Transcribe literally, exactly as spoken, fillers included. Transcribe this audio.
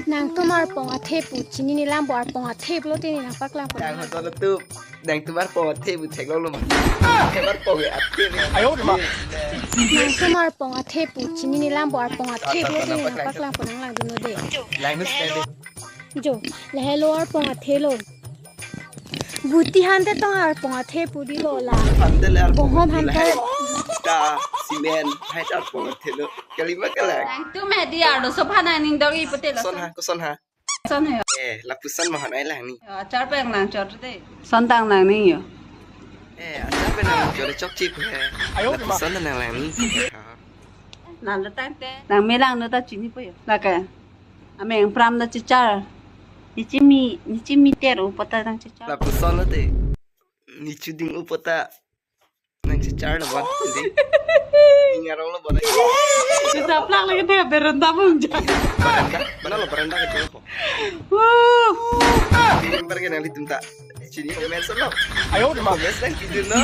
Nangtum arpong athe pu chinine lang bo, arpong athe pulote ne nangpaklang po. Nang hoton tu, nangtum arpong athe pu theklonglo ma. Nangtum arpong athe pu. Ayo, ma. Nangtum arpong athe pu chinine lang bo, arpong athe pulote ne nangpaklang po, nang langdunnon de. Langdun sene de. Jo, lahelo arpong athe lo. Buti hante tong arpong athe pu dilo la. Hante le arpong Bohom athe hante. Lahai. Ita, cement, hai ta arpong athe lo. Kalima kalang. Nangtum hedi arloso aphan nangning dok-i pute lo. Koson ha, koson ha. Koson ha. Eh, lapuson ma hanai langni. Yo, achar pen nangchor de. Son tang nangning yo. Eh, achar pen nangchor chokche he. Ayo, lapuson nang langni. Nang datang te. Nang melang no ta chinipo yo. Lake. Ameng pram ta chechar. Nichimi, nichimi ter upo ta nangchechar. Lapuson lo te. Nichuding upo ta nangchechar lo bon. Di. Ingarong lo bon. Sudah plak lagi deh, berenda mungja. Berenda, mana lo berenda kecil ko. Wuh. Ini pergi nanglitum ta. Chini komen solo. Ayo, ma. Komen sedang tidur no.